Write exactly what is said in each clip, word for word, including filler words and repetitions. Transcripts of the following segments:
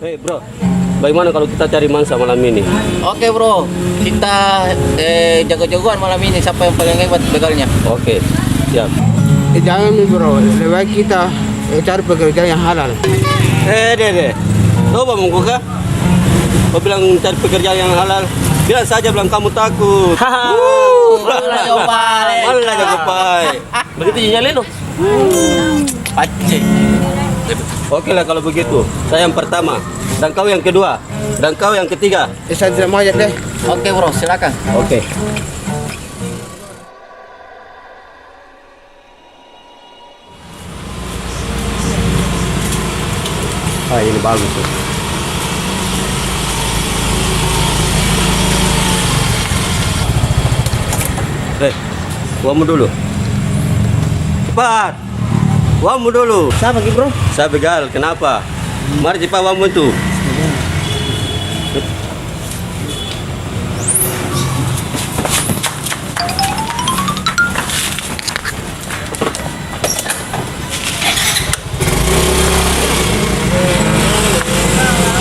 Hei, bro, bagaimana kalau kita cari mangsa malam ini? Oke, bro, kita, eh, jago-jagoan malam ini, siapa yang paling hebat begalnya. Oke, siap. Eh, jangan nih, bro, lebih baik kita, eh, cari pekerjaan yang halal. Eh, deh, deh. Coba mungkuka. Kau bilang cari pekerjaan yang halal. Bilang saja, bilang kamu takut. Haha. Wuh. Mana lah, Jopai? Mana lah, Jopai? Begitu ji nyali, no? Aceh. Oke lah kalau begitu. Saya yang pertama. Dan kau yang kedua. Dan kau yang ketiga. Eh, saya tidak mau aja deh. Oke, bro, silakan. Oke. Ah, ini bagus tuh. Eh, uangmu dulu. Cepat. Uangmu dulu. Siapa ki, bro? Saya begal, kenapa? Mari cepat uangmu itu.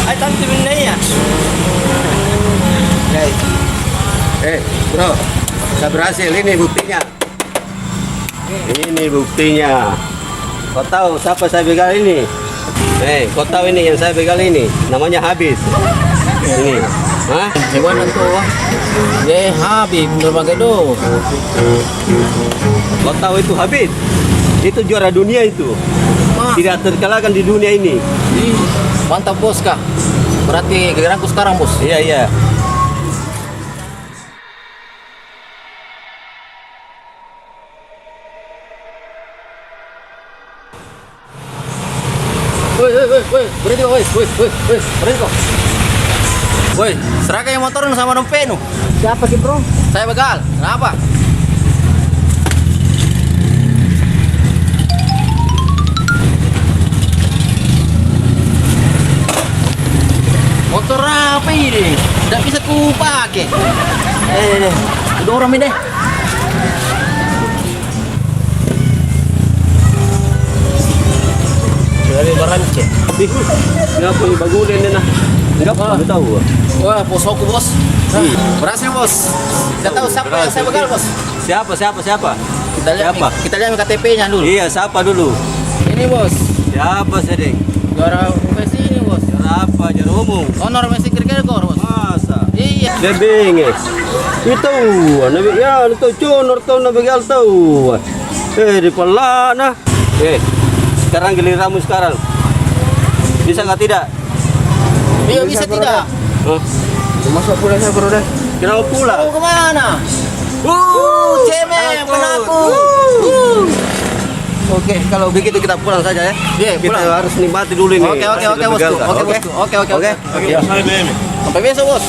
Ay, tanti minna iya. Hey. Eh, bro, saya berhasil, ini buktinya. Ini buktinya. Kau tahu siapa saya begal ini? Eh, kau tahu ini yang saya begal ini? Namanya Habib. Ini. Hah? Hewan itu, wah. Eh, Habib, bener pakai do. Kau tahu itu Habib? Itu juara dunia itu. Tidak terkalahkan di dunia ini. Ih, mantap, Bos, kah? Berarti giliranku sekarang, Bos. Iya, iya. Woi, woi, woi, woi, berhenti kau, woi, woi, woi, woi, berhenti kau. Woi, serahkan yang motornu sama dompetnu. Siapa ki, bro? Saya begal. Kenapa? Motor apa ini? Tidak bisa ku pakai. Eh, dorong mi deh. Dari Barance. Ih, ngapa ni bagulen ni nah? Ngapa? Wah. Tahu. Wah, bos aku, bos. Berhasil, bos. Kita tahu siapa yang saya begal, bos. Siapa, siapa, siapa? Kita lihat, kita lihat K T P-nya dulu. Iya, siapa dulu? Ini, bos. Siapa sedeng? Juara U P S I ini, bos. Siapa? Juara umum. Honor Messi Kierkegaard, bos. Masa? Iya. Dia bengis. Itu, ya, itu conor tau na begal tau. Eh, di pelana. Eh, sekarang giliranmu sekarang. Bisa nggak tidak? Iya, bisa tidak? Hah? Masuk pulang saya, bro, deh. Kenapa pulang? Mau kemana? Uh, cemen, penakut. Oke, kalau begitu kita pulang saja, ya. Iya, kita harus nikmati dulu ini. Oke, oke, oke, bosku. Oke, bosku. Oke, oke, oke. Sampai besok, bos.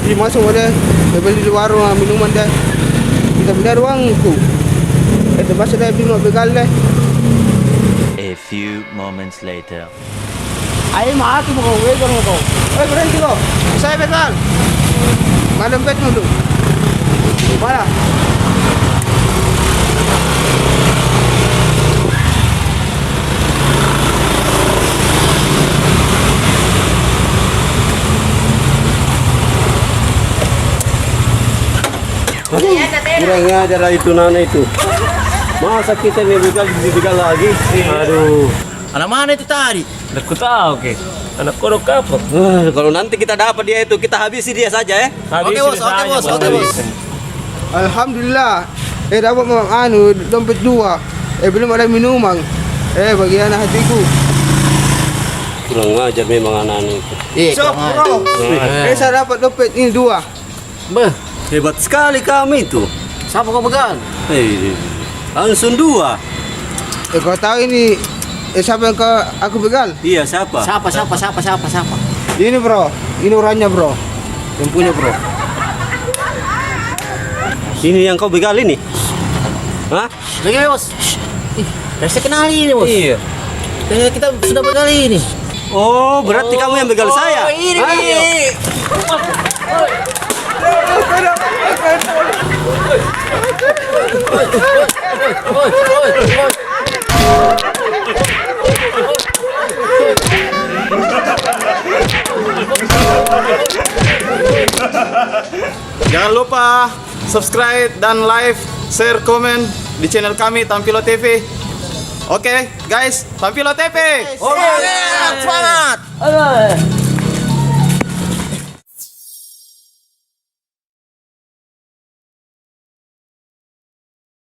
Ih, masuk deh. Dia beli di warung, ah, minuman deh. Kita beli uangku. Eh, terpaksa deh beli mau begal deh. A few moments later. Ayo, mati mau kau, weh, kau. Eh, berhenti kau. Saya begal. Mana dompetmu tu? Mana? Aduh, kurang ajar itu nana itu. Masa kita ni begal, begal lagi? Aduh. Anak mana itu tadi? Ndak ku tahu ke. Anak kodok apa? Eh, kalau nanti kita dapat dia itu, kita habisi dia saja, eh. Oke, bos, oke, bos, oke, bos. Alhamdulillah. Eh, dapat memang anu, dompet dua. Eh, belum ada minuman. Eh, bagaimana hatiku? Kurang ajar memang anak-anak itu. Eh, kurang ajar. Eh, saya dapat dompet ini dua. Beh. Hebat sekali kamu itu. Siapa kau begal? Eh, langsung dua. Eh, kau tahu ini, eh, siapa yang kau, aku begal? Iya, siapa? Siapa, siapa, siapa, siapa, siapa? Ini, bro. Ini orangnya, bro. Yang punya, bro. Ini yang kau begal ini? Hah? Lagi, bos. Ih, saya kenali ini, bos. Iya. Eh, kita sudah begal ini. Oh, berarti kamu yang begal saya? Oh, ini. Hah? Jangan lupa subscribe dan like, share, komen di channel kami, Tampilo T V. Oke, guys, Tampilo T V. Semangat, semangat.